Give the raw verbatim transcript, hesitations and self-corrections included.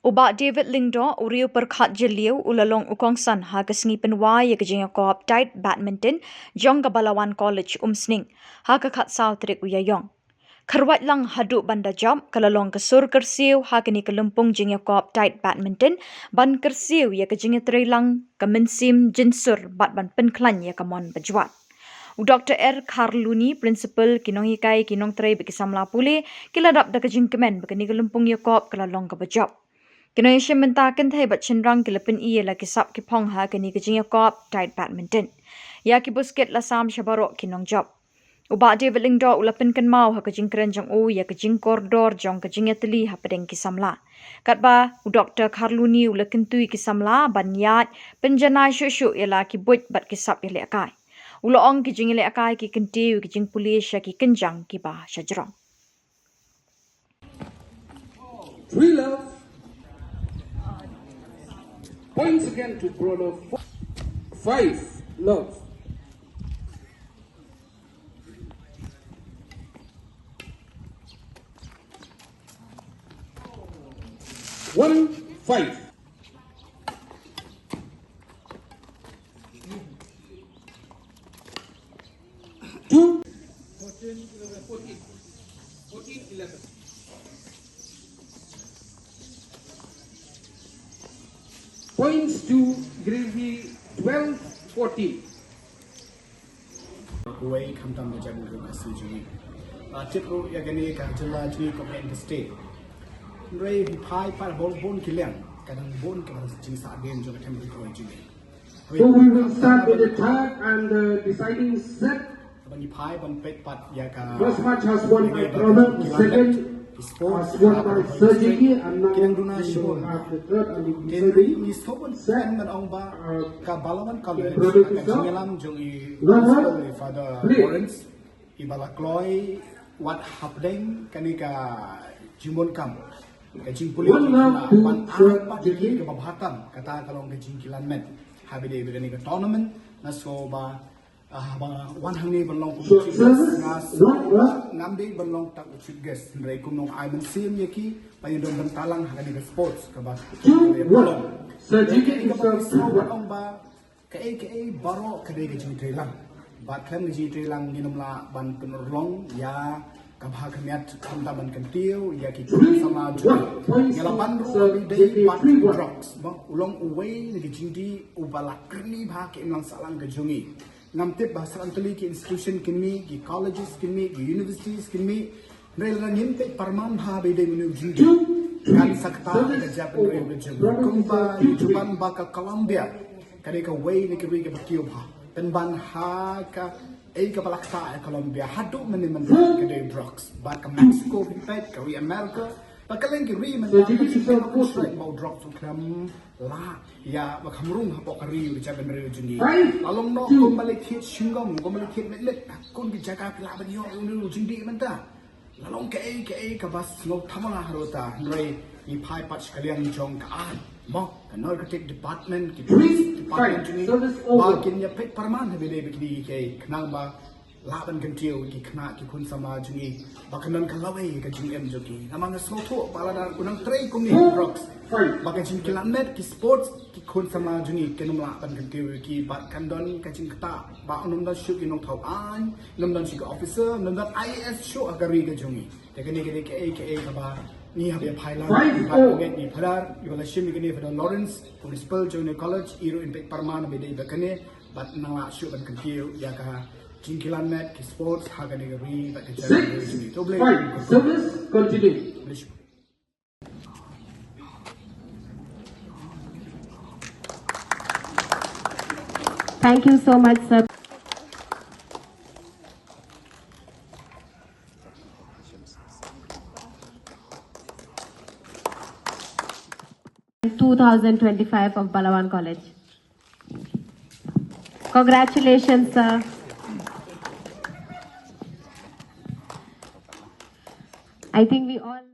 U Bah David Lyngdoh, u riew pyrkhat jylliew, u la long u kongsan ha ka sngi pynwai ïa ka jingïakop tight badminton jong ka Balawan College Umsning ha ka khatsaw tarik u Ïaïong. Kharwait lang haduh ban da jop, ka la long ka sur kyrsiew ha kane ka lympung jingïakop tight badminton, ban kyrsiew ïa ka jingïatreilang, ka mynsiem jynsur bad ban pynkhlaiñ ïa ka mon bajwat. U Doktor R Kharluni, Principal, ki nonghikai, ki nongtrei bad ki samla pule, ki la dap da ka jingkmen ba kane ka lympung ïakop ka la long kaba jop. Ki nongïashim bynta kynthei bad shynrang ki la pyni ïa la ki sap ki phong ha kane ka jingïakop tight badminton. Ïa ki buskit la sam sha baroh ki nongjop. U Bah David Lyngdoh u la pynkynmaw ha ka jingkren jong u ïa ka jingkordor jong ka jingïatylli hapdeng ki samla. Katba u Doktor Kharluni u la kyntu ïa ki samla ban ïaid pynjanai shuh shuh ïa la ki buit bad ki sap ïalehkai. U la ong ki jingïalehkai ki kyntiew ïa ki jingpule sha ki kynjang kiba shajrong. Three love. Points again to Bruno. Five love. One five. Two. Fourteen, eleven, fourteen. Fourteen, eleven. Points to Gravy, twelve fourteen. Kuwei khamtam da jabun kum kasi juni. Ba tip ruh ïa kane ka jylla juni ka pen ka state. Hynrei phi phai pat bun bun ki liang, ka dang bun ka jingsah dien jong ka temple ko juni. So we will start with the third and the deciding set. Ban ïa phai ban peit pat ïa ka. First match has won by Brother, the second has won by Sir J K, and now we will have the third and the deciding set. Ban ong ba ka Balawan College, ka jingïalam jong i Father Lawrence, i ba la kloi wat hapdeng kane ka jingmut kam. Ka jingpule jong ka ban ai pat ïa ki kaba bha tam, kata ka long ka jingkilan met. Haba dei ba kane ka tournament, nga sngew ba, ah, ba wan hangne ban long kum chief guest, nga sngew ba ngam dei ban long tang chief guest. Hynrei kum nong ai mynsiem ïa ki, ba ïa don bynta lang ha kane ka sports kaba. Sir J K himself. Ong ba kaei kaei baroh ka dei ka jingtreilang. Bad khlem ka jingtreilang ngin ym lah ban pynurlong ïa ka bha ka miat khamtam ban kyntiew ïa ki khun samla jong ngi. Ngi la ban ruh ba dei bad drugs. Ba u long uwei na ki jingdih uba la kyrni bha ka imlang sahlang ka jong ngi. Ngam tip ba sah tylli ki institution kin mih, ki colleges kin mih, ki universities kin mih. Hynrei lada ngim peit pyrman bha ba dei mano jingdih, kan sa kata ka jait bynriew ka jong ngi. Kumba ngi ju ban ba ka Colombia ka dei kawei na ki ri kaba kiew bha. Pynban ha kaei kaba la ktah ha Colombia haduh mynne mynta ka dei drugs. Bad ka Mexico phin peit, ka ri America, bad kylleng ki ri mynta ka jingpynshoi ba u drugs u khlem lah ïa ba kham rung hapoh ka ri ka jait bynriew jong ngi. La long noh kumba leit thied shinggong, kumba leit thied mitmit, ha kum ki jaka phi lah ban ïoh ïa u jingdih mynta. La long kaei kaei kaba sngewthuh ma nga haduh katta, hynrei ngi phai pat sha ka liang jong ka aiñ, mo, ka narcotic department, ki police department jong ngi, ba kin ïa peit pyrman ha ba dei ba kine ki kaei, khnang ba lah ban kyntiew ki khynnah ki khun samla jong ngi ba kan don ka lawei ka jingim jong ki. Namar nga sngewthuh ba lada u nang trei kumne drugs, ba ka jingkilan met ki sports, ki khun samla jong ngi kin ym lah ban kyntiew ïa ki, bad kan don ka jingktah ba ym don shuh ki nongthaw aiñ, ym don shuh ki officer, ym don I A S shuh ha ka ri ka jong ngi. Te kane ka dei kaei kaei kaba ngi hap ïa phai lang, bad ngi phadar ïa ba la shim ïa kane, Father Lawrence, principal jong kane ka college, i ruh in peit pyrman ba dei ba kane, bad nang lah shuh ban kyntiew ïa ka jingkilan met ki sports ha kane ka ri bad ka jaitbynriew jong ngi. To Blei. Service continue. Thank you so much, sir. Two thousand twenty-five of Balawan College. Congratulations, sir. I think we all